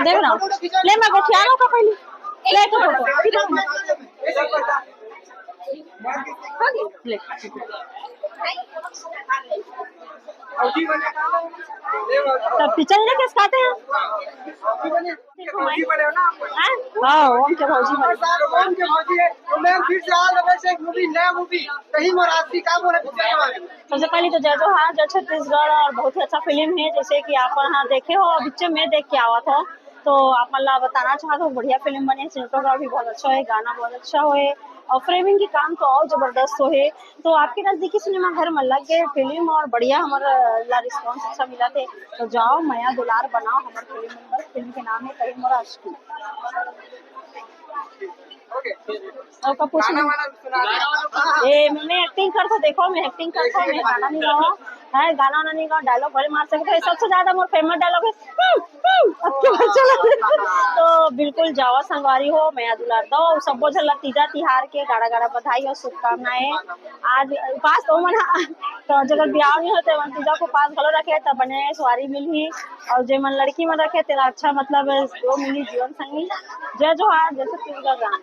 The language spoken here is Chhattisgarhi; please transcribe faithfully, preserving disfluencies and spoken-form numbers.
देख ना, ले मैं गोठिया लो का पहले, ले तो फोटो, ले। तब पिक्चर देख के खाते हैं। हाँ, ओम के भौजी बने। ओम के भौजी है। तो मैम, फिर से all the best, एक मूवी, नया मूवी कहीं मोर आशिकी, का बोले पिक्चर के बारे में? सबसे पहले तो जय जोहार, जय छत्तीसगढ़, और बहुत ही अच्छा फिल्म है, जैसे कि आप यहाँ देखे हो, पिक्चर में देख के आवत हो, तो आप मन ला बताना चाहत हो, बढ़िया फिल्म बने, सिनेमेटोग्राफी बहुत अच्छा है, गाना बहुत अच्छा है, और फ्रेमिंग के काम तो और जबरदस्त हो है। तो आपके नजदीकी सिनेमा घर में लग गए फिल्म और बढ़िया हमर ला रिस्पॉन्स अच्छा मिला थे, तो जाओ, मया दुलार बनाओ हमर फिल्म नंबर, फिल्म के नाम है कहीं मोर आशिकी। और का पूछ ए, मैं एक्टिंग करता, देखो, मैं एक्टिंग करता, मैं गाना नहीं गावा है, गाना वाना नहीं गावा, डायलॉग भले मार सकते हैं। सबसे ज्यादा मोर फेमस डायलॉग है, "हम्म, हम्म, अब के बार चला।" तो बिल्कुल जावा संगवारी हो, मया दुलार दो, सबो झन ला तीजा तिहार के गाड़ा गाड़ा बधाई और शुभकामनाएं। आज उपास तो मन, तो जगह ब्याह नहीं होते, मन तीजा को उपास घलो रखे, तब बने सुवारी मिलही, और जे मन लड़की मन रखे, तेला अच्छा, मतलब, वो मिली जीवन संगी। जय जोहार, जय छत्तीसगढ़।